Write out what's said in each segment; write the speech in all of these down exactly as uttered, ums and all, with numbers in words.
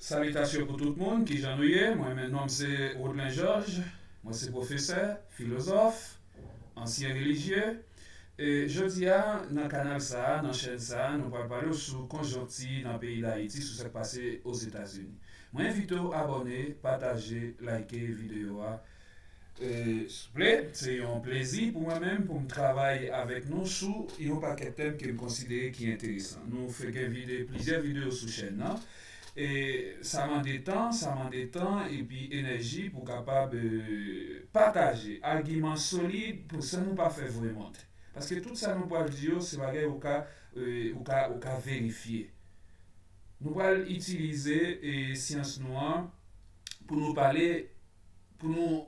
Salitasyon pou tout moun, kijan nou ye? Mwen menm, non m se Rodlen Georges, mwen se pwofesè, filozòf, ansyen relijye. E jodi a, nan kanal sa a, nan chèn sa a, nou pral pale w sou konjonkti nan peyi Dayiti, sou sa k pase Ozetazini. Mwen envite w abòne, pataje, like videyo a. E, souple, se yon plezi pou mwen menm pou m travay avèk nou sou yon pakèt tèm ke m konsidere ki enteresan. Nou fè gen vide, plizyè videyo sou chèn nan. E sa mande tan, sa mande tan epi enèji pou kapab, e, pataje agiman solid pou san nou pa fè voye monte. Paske tout sa nou pral di yo, se bagay ou ka, e, ou ka, ou ka verifye. Nou pral itilize, e, syans nou an pou nou pale, pou nou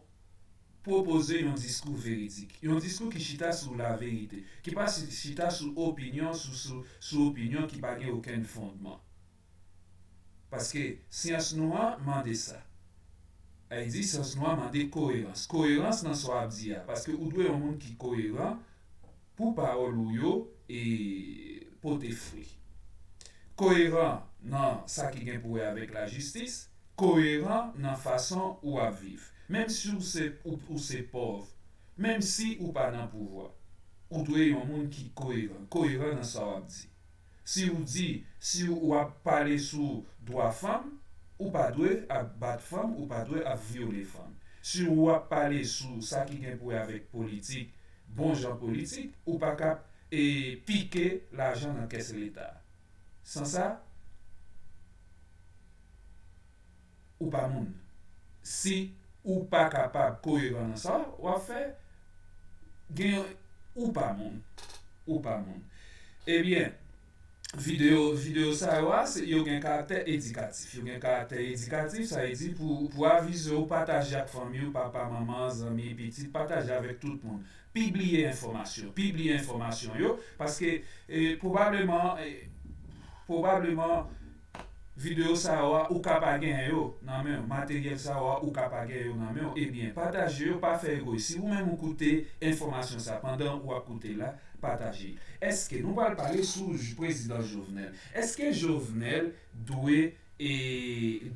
pwopoze yon diskou veridik, yon diskou ki chita sou laverite, ki pa si- chita sou opinyon, sou, sou, sou opinyon ki pa gen okenn fondman. Paske syans nou an mande sa. Sa vle di, syans nou an mande koerans. Koerans nan sa w ap di a, paske ou dwe yon moun ki koeran pou pawòl ou yo e pote fwi. Koeran nan sa ki gen pou wè avèk lajistis, koeran nan fason ou ap viv. Menm si ou se, ou, ou se pòv, menm si ou pa nan pouvwa, ou dwe yon moun ki koeran, koeran nan sa w ap di. Si ou di, si ou ap pale sou dwa fanm, ou pa dwe ap bat fanm, ou pa dwe ap vyole fanm. Si ou ap pale sou sa ki gen pou wè avèk politik, bon jan politik, ou pa ka, e, pike lajan nan kès Leta. San sa, ou pa moun. Si ou pa kapab koeran nan sa w ap fè, gen, ou pa moun. Ou pa moun. Ebyen, videyo, videyo sa yo a, se, yo gen karaktè edikatif. Yo gen karaktè edikatif, sa vle di pou, pou avize w, pataje ak fanmi w, papa, manman, zanmi, pitit, pataje avèk tout moun. Pibliye enfòmasyon, pibliye enfòmasyon yo, paske, e, pwobableman, e, pwobableman, videyo sa yo a, ou ka pa genyen yo nan men w, materyèl sa yo a, ou ka pa genyen yo nan men w, ebyen, pataje yo, pa fè egoyis. Si ou menm ou koute enfòmasyon sa pandan ou ap koute la, pataje. Èske nou pral pale sou j- prezidan Jovenel? Èske Jovenel dwe, e,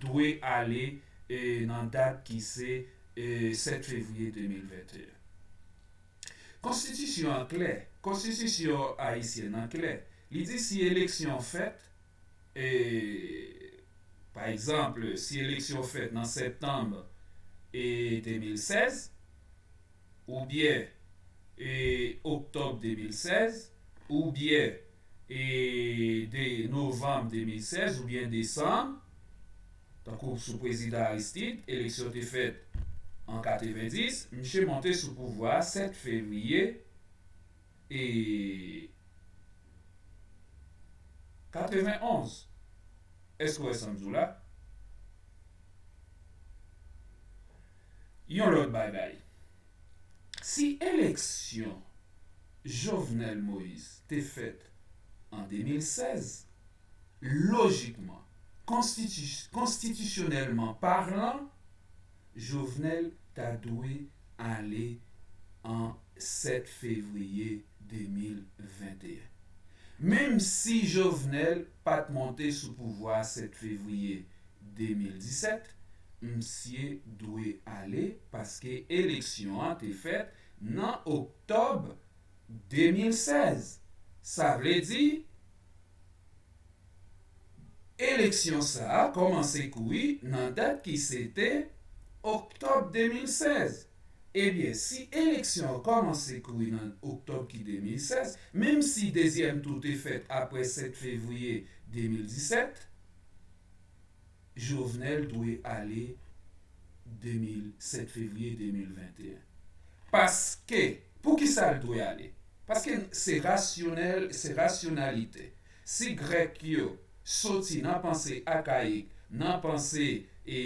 dwe ale, e, nan dat ki se, e, sèt fevriye de mil venteyen? Konstitisyon an klè. Konstitisyon ayisyèn an klè. Li di si eleksyon fèt, e, pa egzanp, si eleksyon fèt nan septanm, e, de mil sèz, oubyen, e, oktòb de mil sèz, oubyen, e, de novanm de mil sèz, oubyen desanm, tankou sou prezidan Aristide, eleksyon te fèt an katrevenndis, misye monte sou pouvwa a sèt fevriye, e, katrevennonz. Èske w wè sa m di w la? Yon lòt bagay. Si eleksyon Jovenel Moïse te fèt an de mil sèz, lojikman, konstiti- konstitisyonèlman palan, Jovenel ta dwe ale an sèt fevriye de mil venteyen. Menm si Jovenel pa t monte sou pouvwa a sèt fevriye de mil disèt, misye dwe ale paske eleksyon an te fèt nan oktòb de mil sèz. Sa vle di, eleksyon sa a kòmanse kouri nan dat ki se te oktòb de mil sèz. Ebyen, si eleksyon an kòmanse kouri nan oktòb ki de mil sèz, menm si dezyèm tou te fèt apre sèt fevriye de mil disèt, Jovenel dwe ale de mil, sèt fevriye de mil venteyen. Paske, poukisa l dwe ale? Paske se rasyonèl, se rasyonalite. Si Grèk yo soti nan panse akayik, nan panse, e,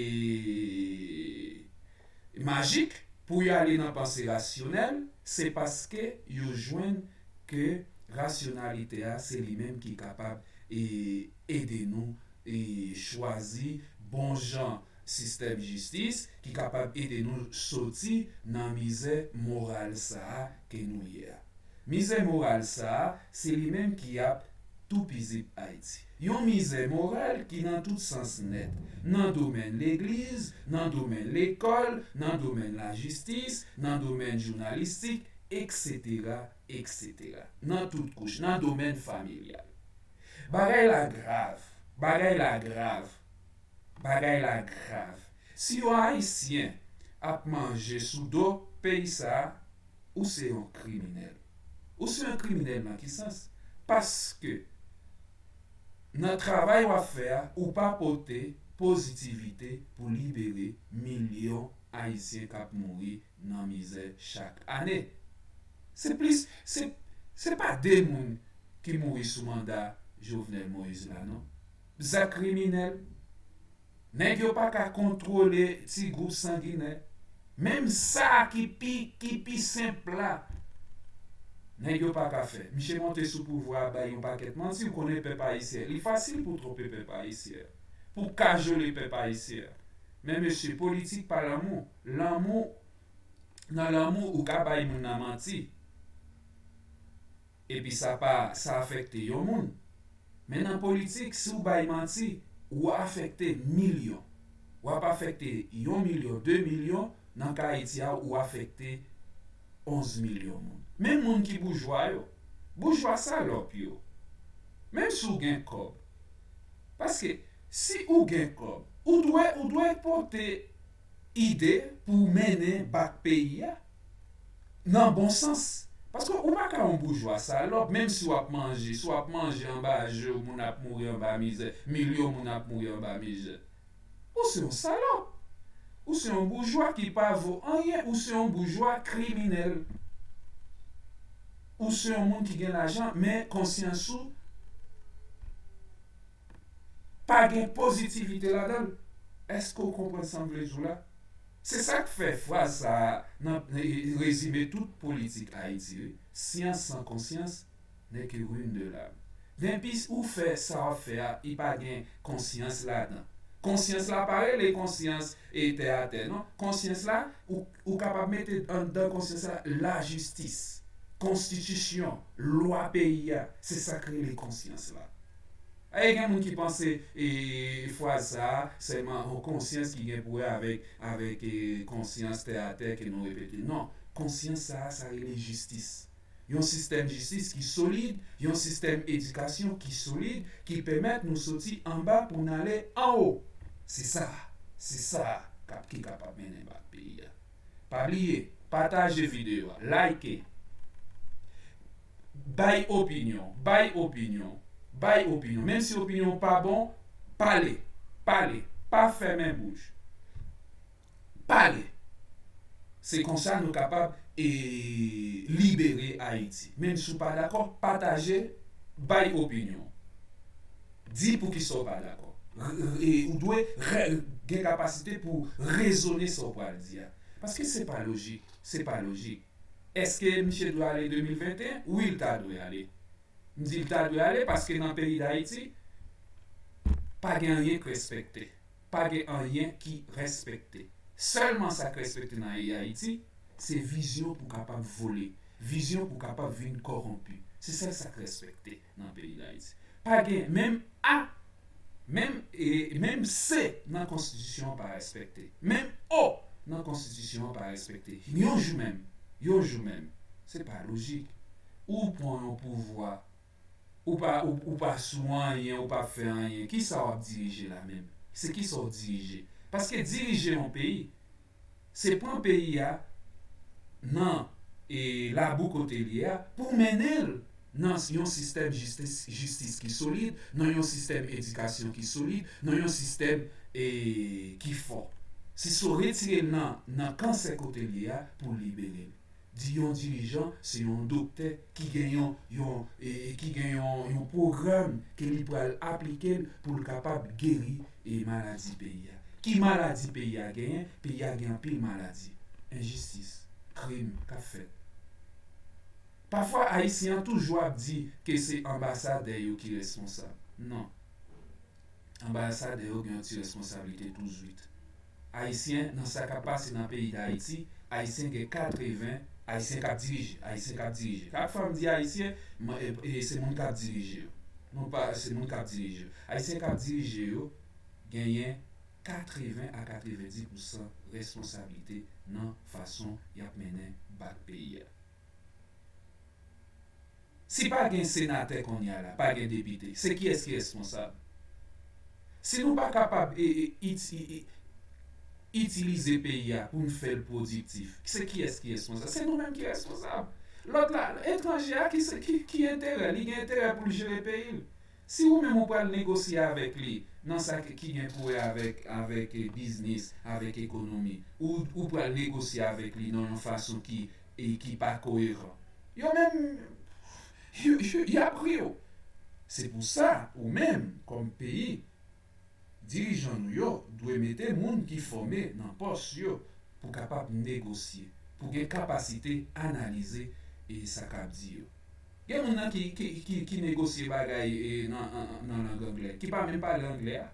majik, pou y ale nan panse rasyonèl, se paske yo jwenn ke rasyonalite a, se li menm ki kapab, e, ede nou, e, chwazi bon jan sistèm jistis ki kapab ede nou soti nan mizè moral sa a ke nou ye a. Mizè moral sa a, se li menm ki ap Toupizip Ayiti. Yon mizè moral ki nan tout sans nèt, nan domèn legliz, nan domèn lekòl, nan domèn lajistis, nan domèn jounalistik, eksetera, eksetera. Nan tout kouch, nan domèn familyal. Bagay la grav, bagay la grav, bagay la grav. Si yon Ayisyen ap manje sou do peyi sa a, ou se yon kriminèl. Ou se yon kriminèl nan ki sans? Paske nan travay w ap fè a, ou pa pote pozitivite pou libere milyon Ayisyen k ap mouri nan mizè chak ane. Se plis, se, se pa de moun ki mouri sou manda Jovenel Moïse la, non. Zak kriminèl, nèg yo pa ka kontwole ti gwoup sanginè. Menm sa ki pi, ki pi senp la, nèg yo pa ka fè. Misye monte sou pouvwa a, bay yon pakèt manti, ou konnen pèp ayisyen. Li fasil pou twonpe pèp ayisyen, pou kajole pèp ayisyen. Men mesye, politik pa lanmou. Lanmou, nan lanmou, ou ka bay moun nan manti. Epi sa pa, sa afekte yon moun. Men nan politik, si w bay manti, ou afekte milyon. W ap afekte yon milyon, de milyon, nan ka Ayiti a, ou afekte onz milyon moun. Menm moun ki boujwa yo, boujwa salòp yo, menm si w gen kòb. Paske si ou gen kòb, ou dwe, ou dwe pote ide pou mennen bak peyi a nan bon sans. Paske ou pa ka yon boujwa salòp, menm si w ap manje, si w ap manje anba je w, moun ap mouri anba mizè, milyon moun ap mouri anba mizè. Ou se yon salòp. Ou se yon boujwa ki pa vo anyen, ou se yon boujwa kriminèl. Ou se yon moun ki gen lajan, men konsyans ou pa gen pozitivite ladan l. Èske w konprann sa m vle di w la? Se sa k fè fraz sa a nan rezime tout politik Ayiti, wi. Science sans conscience n'est que ruine de l'âme. Denpi ou fè sa w ap fè a, li pa gen konsyans ladan. Konsyans la pa rele konsyans e tè atè, non. Konsyans la, ou, ou kapab mete anndan konsyans la lajistis, konstitisyon, lwa peyi a. Se sa k rele konsyans la. E gen moun ki panse e, fraz sa a sèlman yon konsyans ki gen pou wè avèk, avèk e, konsyans tè atè ke nou repete. Non, konsyans sa a, sa rele jistis. Yon sistèm jistis ki solid, yon sistèm edikasyon ki solid, ki pèmèt nou soti anba pou n ale anwo. Se sa, se sa k ap, ki kapab mennen bak peyi a. Pa bliye, pataje videyo a, like, bay opinyon, bay opinyon, bay opinyon. Menm si opinyon w pa bon, pale, pale, pa fèmen bouch. Pale. Se konsa nou kapab e, libere Ayiti. Menm si w pa dakò, pataje, bay opinyon. Di poukisa w pa dakò. Ou dwe gen kapasite pou rezone sa w pral di a. Paske se pa lojik. Se pa lojik. Èske misye dwe ale de mil venteyen? Wi, l ta dwe ale. M di l ta dwe ale paske nan peyi Dayiti, pa gen anyen k respekte. Pa gen anyen ki respekte. Sèlman sa k respekte nan Ayiti, se vizyon pou kapab vole, vizyon pou kapab vin kòwonpi. Se sèl sa k respekte nan peyi Dayiti. Pa gen menm A, menm, e, menm C nan konstitisyon an pa respekte. Menm O nan konstitisyon an pa respekte. Yon jou menm, yon jou menm. Se pa lojik. Ou pran yon pouvwa, ou pa, ou, ou pa sou anyen, ou pa fè anyen. Kisa w ap dirije la menm? Se kisa w dirije? Paske dirije yon peyi, se pran peyi a nan e, labou kote l ye a, pou mennen l nan yon sistèm jistis, jistis ki solid, nan yon sistèm edikasyon ki solid, nan yon sistèm e, ki fò. Se sa w retire l nan, nan kansè kote l ye a pou libere l. Di yon dirijan se yon doktè ki gen yon, yon, e, e, ki gen yon, yon pwogram ke li pral aplike l pou l kapab geri e, maladi peyi a. Ki maladi peyi a genyen? Peyi a gen anpil maladi. Enjistis, krim k ap fèt. Pafwa, Ayisyen an toujou ap di ke se anbasadè yo ki responsab. Non. Anbasadè yo gen yon ti responsablite touzwit. Ayisyen, nan sa k ap pase nan peyi Dayiti, Ayisyen gen katreven, Ayisyen k ap dirije, Ayisyen k ap dirije. Chak fwa m di Ayisyen, m, e, e, se moun k ap dirije yo. Nou pa, se moun k ap dirije yo. Ayisyen k ap dirije yo genyen katreven a katrevenndis pousan responsablite nan fason y ap mennen bak peyi a. Si pa gen senatè kounye a la, pa gen depite, se kiyès ki responsab? Si nou pa kapab e, e, iti, e, itilize peyi a pou n fè l pwodiktif, se kiyès ki responsab? Se nou menm ki responsab. Lòt la, etranje a, ki, se- ki, ki enterè? Li gen enterè pou l jere peyi l. Si ou menm ou pral negosye avèk li nan sa ki, ki gen pou wè avèk, avèk eh, biznis, avèk ekonomi, ou, ou pral negosye avèk li nan yon fason ki, eh, ki pa koeran, yo menm, y, y, y ap ri w. Se pou sa, ou menm, kòm peyi, dirijan nou yo dwe mete moun ki fòme nan pòs yo pou kapab negosye, pou gen kapasite analize e sa k ap di yo. Gen moun nan ki, ki, ki, ki negosye bagay e, nan, nan, nan lang anglè, ki pa menm pale anglè a,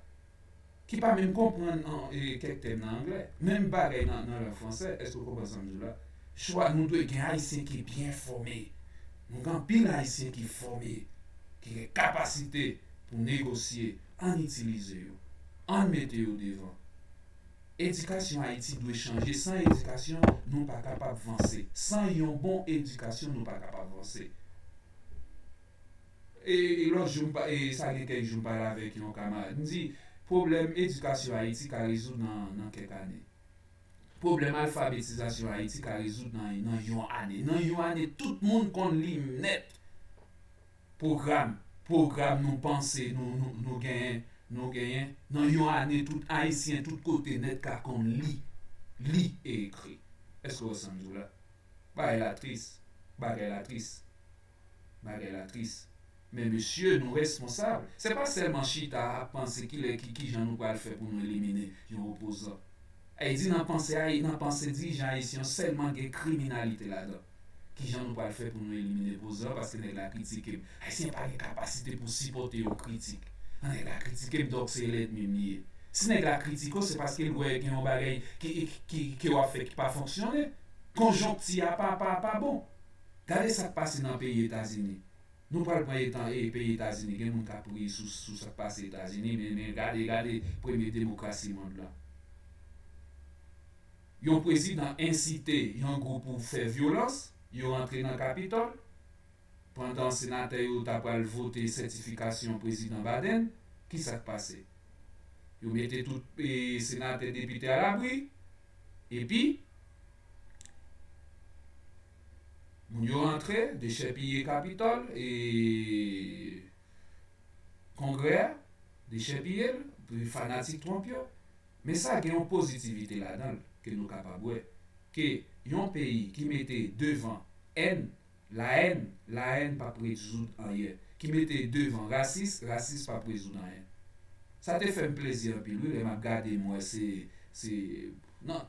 ki pa menm konprann an, e, kèk tèm nan anglè. Menm bagay nan, nan lang fransè, èske w konprann sa m di w la? Chwa, nou dwe gen Ayisyen ki byen fòme. Nou gen anpil Ayisyen ki fòme, ki gen kapasite pou negosye. Ann itilize yo. Ann mete yo devan. Edikasyon Ayiti dwe chanje. San edikasyon, nou pa kapab vanse. San yon bon edikasyon, nou pa kapab vanse. E, e lòt jou, m pa- e sa gen kèk jou, m pale avèk yon kamarad. M di, pwoblèm edikasyon Ayiti ka rezoud nan, nan kèk ane. Pwoblèm alfabetizasyon Ayiti ka rezoud nan, nan yon ane. Nan yon ane, tout moun konn li nèt. Pwogram, pwogram nou panse nou, nou, nou genyen, nou genyen. Nan yon ane, tout Ayisyen, tout kote nèt ka konn li, li e ekri. Èske w wè sa m di w la? Bagay la tris. Bagay la tris. Bagay la tris. Men mesye, nou responsab. Se pa sèlman chita ap panse kilè ki, kijan nou pral fè pou nou elimine yon opozan. Ayiti nan panse, nan panse dirijan ayisyen sèlman gen kriminalite ladan. Kijan nou pral fè pou nou elimine opozan? Paske nèg la kritike m. Ayisyen pa gen kapasite pou sipòte yon kritik. Nèg la kritike m, donk se lènmi m li ye. Si nèg la kritike w, se paske l wè gen yon bagay ki, ki, ki, ke w ap fè ki pa fonksyone. Konjonkti a pa, pa, pa bon. Gade sa k pase nan peyi Etazini. Nou pral pran etan, e, peyi Etazini. Gen moun k ap ri sou, sou sa k pase Etazini, men, men gade, gade premye demokrasi mond lan. Yon prezidan ensite yon gwoup pou fè vyolans, yo rantre nan Kapitòl, pandan senatè yo ta pral vote sètifikasyon prezidan Biden, ki sa k pase? Yo mete tout, e, senatè, depite alabri, epi moun yo rantre, dechèpiye Kapitòl, e, Kongrè a, dechèpiye l, fanatik Trump yo. Men sa gen yon pozitivite ladan l ke nou kapab wè, ke yon peyi ki mete devan èn, la èn, la èn p ap rezoud anyen. Ki mete devan rasis, rasis p ap rezoud anyen. Sa te fè m plezi anpil, wi, lè m ap gade, m wè se, se, nan,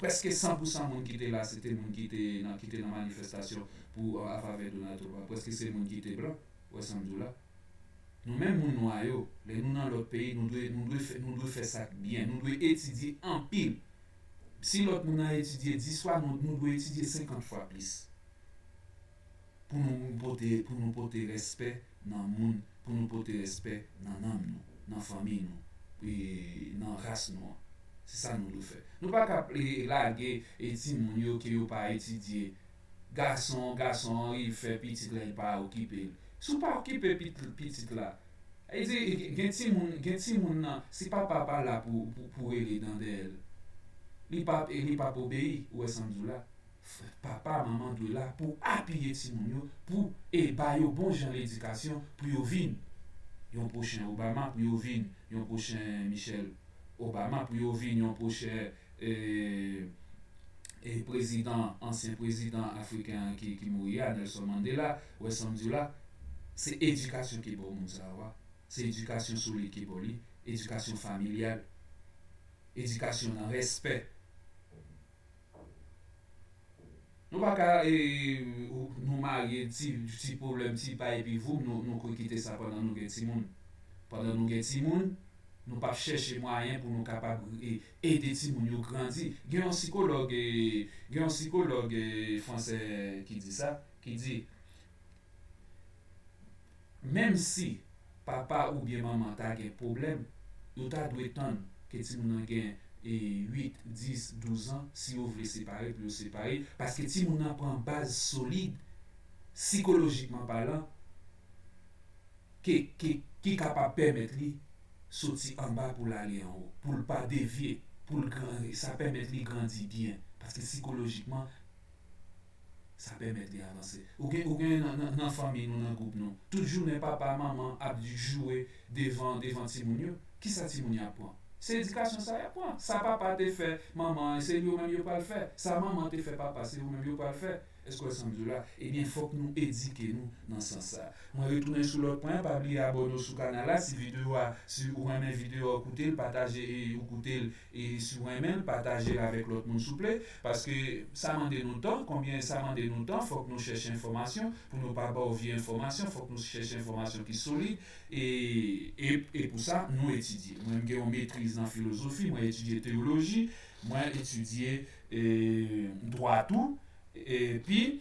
prèske san pou san moun ki te la, se te moun ki te nan, ki te nan manifestasyon pou, an favè Donald Trump la. Prèske se moun ki te blan, wè sa m di w la. Nou menm moun nwa yo, lè nou nan lòt peyi, nou dwe, nou dwe fè, nou dwe fè sa k byen. Nou dwe etidye anpil. Si lòt moun nan etidye dis fwa, nou, nou dwe etidye senkant fwa plis. Pou nou pote, pou nou pote respè nan moun, pou nou pote respè nan nanm nou, nan fanmi nou, e nan ras nou an. Se sa nou dwe fè. Nou pa ka, e, lage, e, timoun yo ke yo pa etidye. Gason, gason an rive fè pitit la, li pa okipe l. Si w pa okipe pit-, pitit la, e di, gen timoun, gen timoun nan, si papa pa la pou, pou, pou rele nan dèyè l, li p ap, e li p ap obeyi, ou wè sa m di w la. Papa, manman dwe la pou apiye timoun yo, pou, e, ba yo bon jan ledikasyon pou yo vin yon pwochen Obama, pou yo vin yon pwochen Michelle Obama, pou yo vin yon pwochen, e, e, prezidan, ansyen prezidan afriken an ki, ki mouri a, Nelson Mandela, wè sa m di w la, se edikasyon ki ba w moun sa yo a. Se edikasyon solid ki ba w li, edikasyon familyal, edikasyon nan respè. Nou pa ka, e, nou marye, ti, ti pwoblèm, ti pa epi voum, nou, nou kwe kite sa pandan nou gen timoun. Pandan nou gen timoun, nou p ap chèche mwayen pou nou kapab, e, ede timoun yo grandi. Gen yon sikològ, e, gen yon sikològ, e, fransè ki di sa, ki di, e, Menm si papa oubyen manman ta gen pwoblèm, yo ta dwe tann ke timoun nan gen e, uit, dis, douz an, si yo vle separe, pou yo separe, paske timoun nan pran baz solid, sikolojikman palan, ke, ke, ki kapab pèmèt li soti anba pou l ale anwo, pou l pa devye, pou l gran, sa pèmèt li grandi byen, paske sikolojikman, sa pèmèt li avanse. Ou gen, ou gen nan, nan, nan fanmi nou, nan gwoup nou, tout jounen papa, manman ap joure devan, devan timoun yo. Kisa timoun yo ap pran? Se edikasyon sa y ap pran. Sa papa te fè manman an, se yo menm yo pral fè. Sa manman te fè papa, se yo menm yo pral fè. Èske w wè sa m di w la? Ebyen, fòk nou edike nou nan sans sa. Mwen retounen sou lòt pwen an, pa bliye abòne w sou kanal la. Si videyo a, si ou renmen videyo a, koute l, pataje e ou koute l. E si w renmen l, pataje l avèk lòt moun souple. Paske sa mande nou tan. Konbyen sa mande nou tan? Fòk nou chèche enfòmasyon. Pou nou pa ba w vye enfòmasyon, fòk nou chèche enfòmasyon ki solid. E, e, e pou sa, nou etidye. Mwen, m gen yon metriz nan filozofi, mwen etidye teyoloji, mwen etidye e, dwa tou. Epi,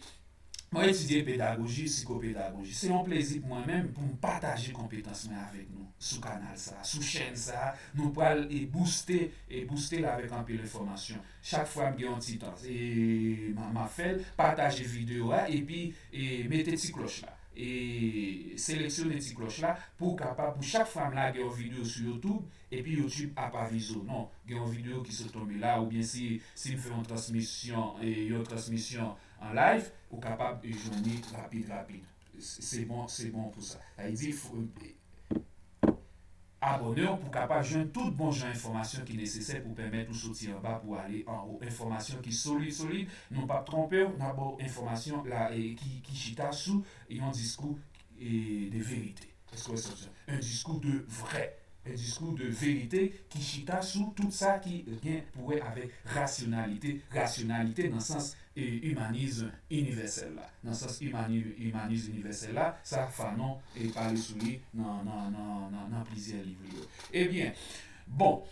mwen etidye pedagoji, sikopedagoji. Se yon plezi pou mwen menm pou m pataje konpetans mwen avèk nou sou kanal sa, sou chèn sa. Nou pral e booste, e booste l avèk anpil enfòmasyon. Chak fwa m gen yon ti tan, e, m a, m a fè l, pataje videyo a, epi e, mete ti klòch la. E seleksyone ti klòch la pou w kapab, pou chak fwa m lage yon videyo sou YouTube, epi YouTube ap avize w. Non, gen yon videyo ki sot tonbe la, oubyen si, si m fè yon transmisyon, e, yon transmisyon an live, ou kapab jwenn li rapid, rapid. Se bon, se bon pou sa. Sa vle di, fo, abòne w pou kapab jwenn tout bon jan enfòmasyon ki nesesè pou pèmèt ou soti anba pou ale anwo. Enfòmasyon ki solid, solid, nou p ap twonpe w, n ap ba w enfòmasyon la, e, ki, ki chita sou yon diskou, e, de verite. Èske w wè sa? Un discours de vrai. Un discours de vérité ki chita sou tout sa ki gen pou wè avèk rasyonalite, rasyonalite nan sans e, imanizm inivèsèl la. Nan sans imani, imanizm inivèsèl la, sa Fanon e pale sou li nan, nan, nan, nan, nan plizyè liv li yo. Ebyen, bon,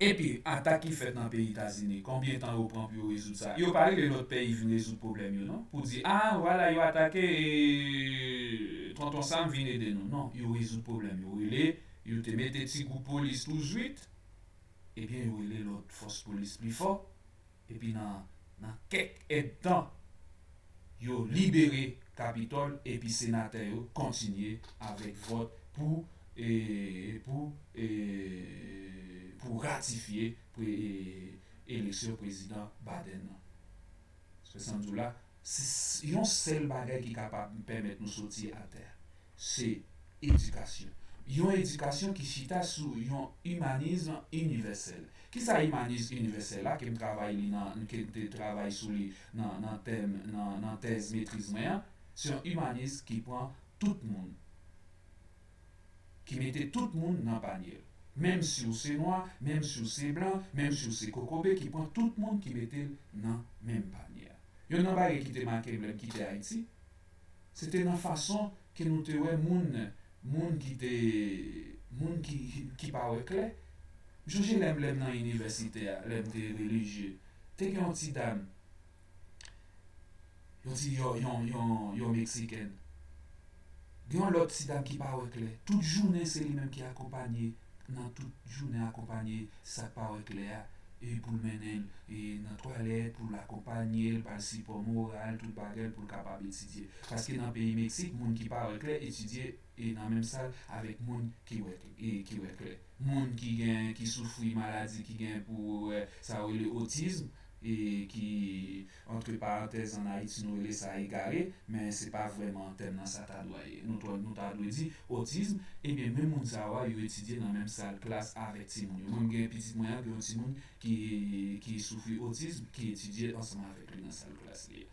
epi, atak ki fèt nan peyi Etazini, konbyen tan yo pran pou yo rezoud sa? Yo pa rele lòt peyi vin rezoud pwoblèm yo, non? Pou di, a, vwala, yo atake e, Tonton Sam vin ede nou. Non, yo rezoud pwoblèm yo. Rele, yo te mete ti gwoup polis tou zwit, ebyen, yo rele lòt fòs polis pli fò. Epi nan, nan kèk èdtan, yo libere Kapitòl epi senatè yo kontinye avèk vòt pou, e, pou, e, pou ratifye pre, e, eleksyon prezidan Biden nan. Se sa m di w la, s, yon sèl bagay ki kapab pèmèt nou soti atè, se edikasyon. Yon edikasyon ki chita sou yon imanizm inivèsèl. Kisa imanizm inivèsèl la, ke m travay li nan, ke m te travay sou li nan, nan tèm, nan, nan tèz metriz mwen an? Se yon imanizm ki pran tout moun, ki mete tout moun nan panye l. Menm si w se nwa, menm si w se blan, menm si w se kokobe, ki pran tout moun, ki mete l nan menm panye a. Youn nan bagay ki te make m lè m kite Ayiti, se te nan fason ke nou te wè moun, moun ki te, moun ki, ki pa wè klè. M chonje lè m, lè m nan inivèsite a, lè m te relijye. Te gen yon ti dam, yon ti, yon, yon, yon, yon Meksikèn. Gen yon lòt ti dam ki pa wè klè. Tout jounen, se li menm ki akonpanye, nan tout jounen akonpanye sa k pa wè klè a. E pou l mennen l, e nan twalèt, pou l akonpanye l, ba l sipò moral, tout bagay l pou l kapab etidye. Paske nan peyi Meksik, moun ki pa wè klè etidye e nan menm sal avèk moun ki wè, e ki wè klè. Moun ki gen, ki soufri maladi ki gen pou, e, sa yo rele otizm, e ki, antre parantèz, an Ayiti, nou rele sa egare, men se pa vrèman tèm nan sa ta dwe ye. Nou, nou ta dwe di otizm, ebyen, menm moun sa yo a, yo etidye nan menm sal klas avèk timoun yo. Mwen, m gen pitit mwen an, gen yon timoun ki, ki soufri otizm, ki etidye ansanm avèk li nan sal klas li a.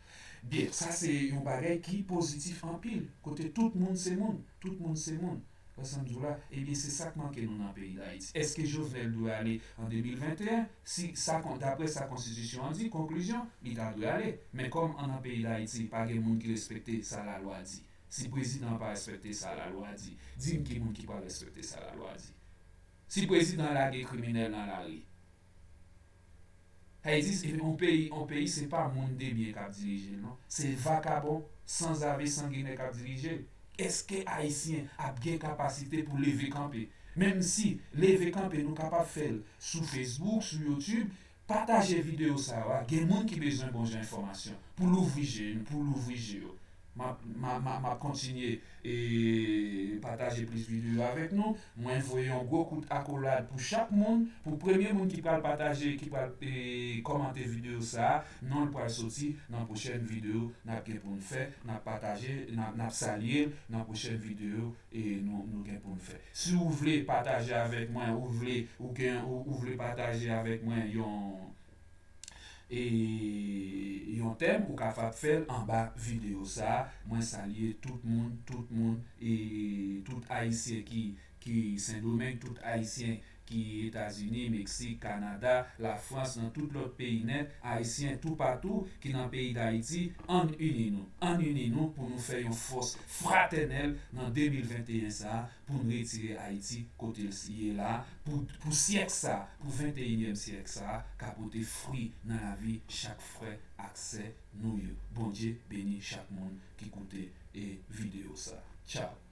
Byen, sa se yon bagay ki pozitif anpil, kote tout moun se moun, tout moun se moun. Wè sa m di w la? Ebyen, se sa k manke nou nan peyi Dayiti. Èske Jovenel dwe ale an de mil venteyen? Si sa kon, daprè sa konstitisyon an di, konklizyon, li ta dwe ale. Men kòm an nan peyi Dayiti, pa gen moun ki respekte sa lalwa di. Si prezidan an pa respekte sa lalwa di, di m ki moun ki pral respekte sa lalwa di. Si prezidan an lage kriminèl nan lari, Sa vle di, se yon peyi, yon peyi, se pa moun de byen k ap dirije l, non. Se vakabon, sanzave, sanginè k ap dirije l. Èske Ayisyen ap gen kapasite pou leve kanpe? Menm si leve kanpe nou kapab fè l sou Facebook, sou YouTube, pataje videyo sa yo a, gen moun ki bezwen bon jan enfòmasyon pou louvri je, pou louvri je yo. M ap, m ap, m ap, m ap kontinye e pataje plis videyo avèk nou. Mwen voye yon gwo kout akolad pou chak moun. Pou premye moun ki pral pataje, ki pral e, kòmante videyo sa a, non l pral soti nan pwochèn videyo n ap gen pou n fè. N ap pataje, n ap, n ap salye l nan pwochèn videyo e nou, nou gen pou n fè. Si w vle pataje avèk mwen, ou vle, ou gen, ou, ou vle pataje avèk mwen yon e yon tèm, ou kapab fè l anba videyo sa a. Mwen salye tout moun, tout moun, e tout Ayisyen ki, ki Sendomeng, tout Ayisyen ki Etazini, Meksik, Kanada, Lafrans, nan tout lòt peyi nèt, Ayisyen toupatou ki nan peyi Dayiti, ann ini nou. Ann ini nou pou nou fè yon fòs fratènèl nan de mil venteyen sa a, pou n retire Ayiti kote l ye la, pou, pou syèk sa, pou venteyinyèm syèk sa, ka pote fwi nan lavi chak frè ak sè nou yo. Bondye beni chak moun ki koute e videyo sa. Tchaw.